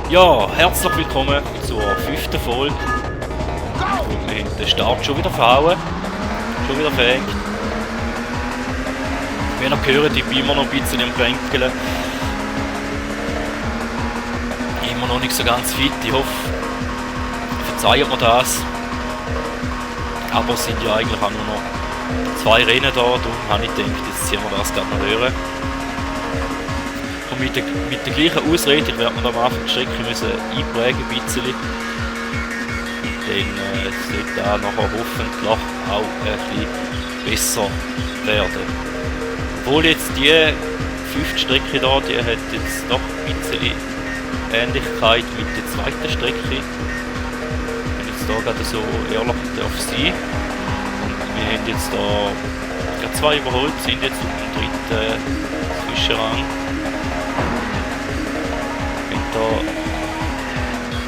Ja, herzlich willkommen zur 5. Folge. Und wir haben den Start schon wieder verhauen. Schon wieder verhängt. Wie ihr gehört, ich bin immer noch ein bisschen am Kränkeln. Immer noch nicht so ganz fit. Ich hoffe, verzeiht mir das. Aber es sind ja eigentlich auch nur noch 2 Rennen da. Darum habe ich gedacht, jetzt ziehen wir das gerade noch hören. Und mit der gleichen Ausrede werden wir am Anfang die Strecke müssen einprägen ein bisschen. Dann sollte da nachher hoffentlich auch ein bisschen besser werden. Obwohl jetzt die 5. Strecke da, die hat jetzt doch ein bisschen Ähnlichkeit mit der 2. Strecke. Wenn jetzt da gerade so ehrlich darf sein. Und wir haben jetzt da 2 überholt, sind jetzt auf dem 3. Zwischenrang.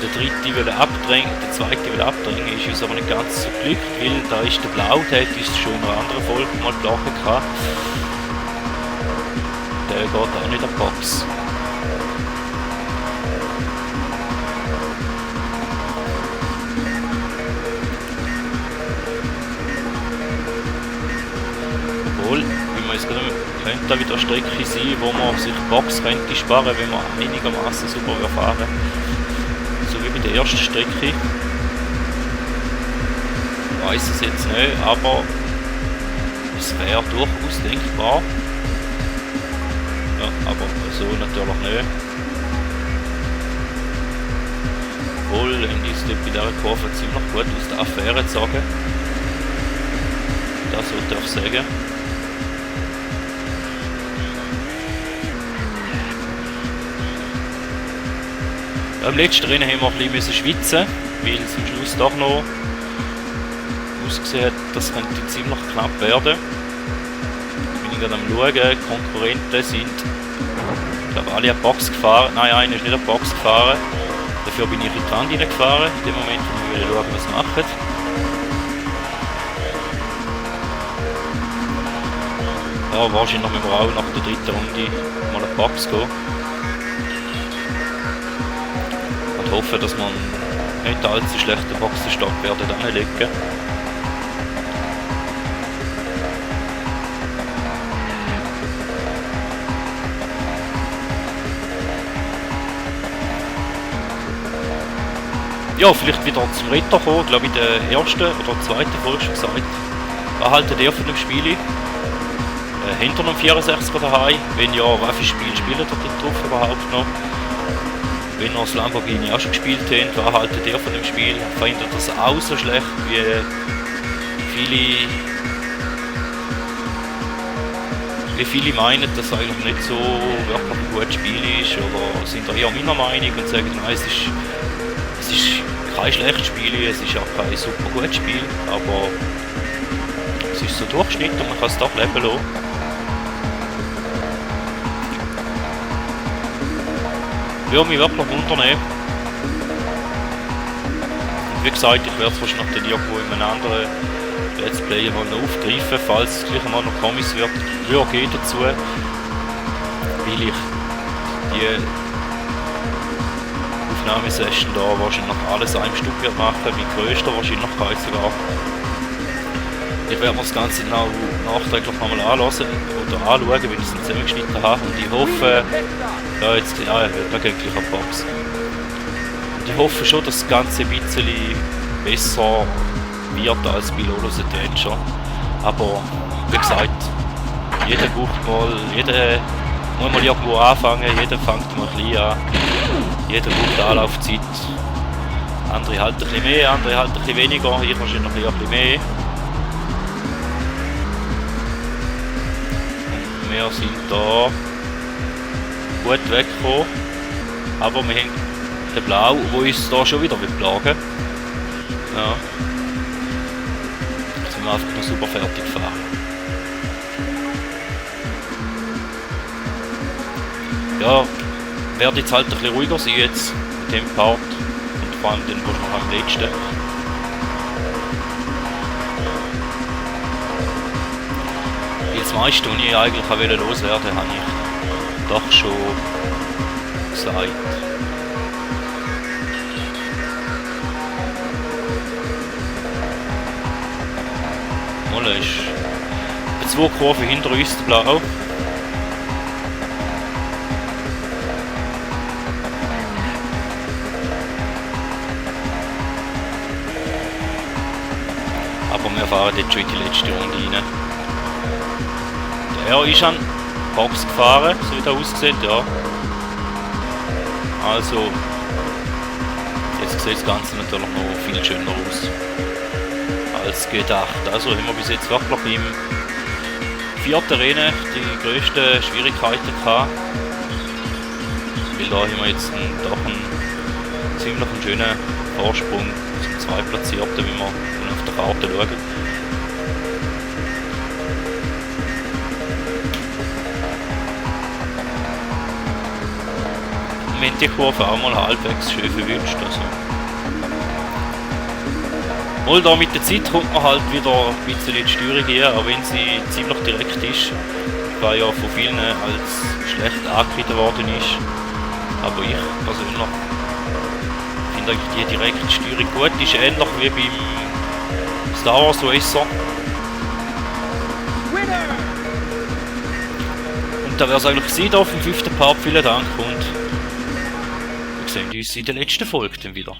Der 3. will abdrängen, der 2. will abdrängen, ist uns aber nicht ganz so glückt, weil da ist der Blau, der hat uns schon in einer anderen Folge mal gebrochen gehabt. Der geht auch nicht an die Box. Obwohl, wie man jetzt gerade könnte da wieder eine Strecke sein, wo man sich die Box könnte sparen, wenn man einigermaßen super fahren. So wie bei der ersten Strecke. Ich weiss es jetzt nicht, aber es wäre durchaus denkbar. Ja, aber so natürlich nicht. Obwohl, wenn ich es bei dieser Kurve ziemlich gut aus der Affäre sagen. Das sollte ich sagen. Im letzten Rennen haben wir ein bisschen schwitzen, weil es am Schluss doch noch ausgesehen hat, das könnte ziemlich knapp werden. Ich bin gerade am Schauen, Konkurrenten sind, ich glaube, alle an die Box gefahren. Nein, einer ist nicht an die Box gefahren. Dafür bin ich in die Wand reingefahren, in dem Moment, wo ich schauen, was sie machen. Ja, wahrscheinlich müssen wir auch nach der 3. Runde mal an die Box gehen. Ich hoffe, dass man nicht allzu schlechte Boxenstock werden anlegen. Ja, vielleicht wieder zum Ritter kommen. Ich glaube, in der ersten oder 2. Folge schon gesagt, was haltet ihr von dem Spiel? Hinter einem 64er daheim? Wenn ja, was für Spiel spielt ihr drauf überhaupt noch? Wenn ihr das Lamborghini auch schon gespielt habt, was haltet ihr von dem Spiel? Findet ihr das auch so schlecht wie viele meinen, dass es eigentlich nicht so wirklich ein gutes Spiel ist? Oder sind ihr eher meiner Meinung und sagen, nein, es ist kein schlechtes Spiel, es ist auch kein super gutes Spiel, aber es ist so Durchschnitt und man kann es doch leben lassen. Würde mich wirklich wundern. Und wie gesagt, ich werde es wahrscheinlich dann irgendwo in einem anderen Let's Play mal noch aufgreifen, falls es gleich einmal noch Comics wird gehen dazu. Weil ich die Aufnahmesession da wahrscheinlich alles einem Stück wird machen, mit größter Wahrscheinlichkeit sogar. Ich werde mir das Ganze noch nachträglich nochmal anschauen oder anschauen, wenn ich es dann zusammengeschnitten habe. Und ich hoffe, da geht gleich an Box. Und ich hoffe schon, dass das Ganze ein bisschen besser wird als bei Lolos Adventure. Aber wie gesagt, jeder muss mal irgendwo anfangen, jeder fängt mal ein bisschen an. Jeder braucht Anlaufzeit. Andere halten ein bisschen mehr, andere halten ein bisschen weniger, ich wahrscheinlich noch ein bisschen mehr. Wir sind da gut weggekommen, aber wir haben den Blau, der uns da schon wieder plagen. Ja. Jetzt sind wir einfach noch super fertig gefahren. Ja, werde jetzt halt ein bisschen ruhiger sein jetzt mit dem Part und vor allem den, was noch am letzten. Das meiste, was ich eigentlich loswerden wollte, habe ich doch schon gesagt. Molle ist bei 2 Kurven hinter uns der Blau. Aber wir fahren jetzt schon in die letzte Runde rein. Der ist an Box gefahren, so wie das aussieht, ja. Also, jetzt sieht das Ganze natürlich noch viel schöner aus als gedacht. Also haben wir bis jetzt wirklich im 4. Rennen die grössten Schwierigkeiten gehabt. Weil da haben wir jetzt doch einen ziemlich schönen Vorsprung zum 2 Platzierten, wie wir auf der Karte schauen. Wir haben die Kurve auch mal halbwegs schön verwünscht. Also. Mal da mit der Zeit kommt man halt wieder ein bisschen in die Steuerung her, auch wenn sie ziemlich direkt ist, weil ja von vielen als schlecht angepriesen worden ist. Aber ich persönlich finde eigentlich die direkte Steuerung gut. Die ist ähnlich wie beim Star Wars Racer. Und da wäre es eigentlich gewesen auf dem 5. Part. Vielen Dank und wir sehen uns in der letzten Folge dann wieder.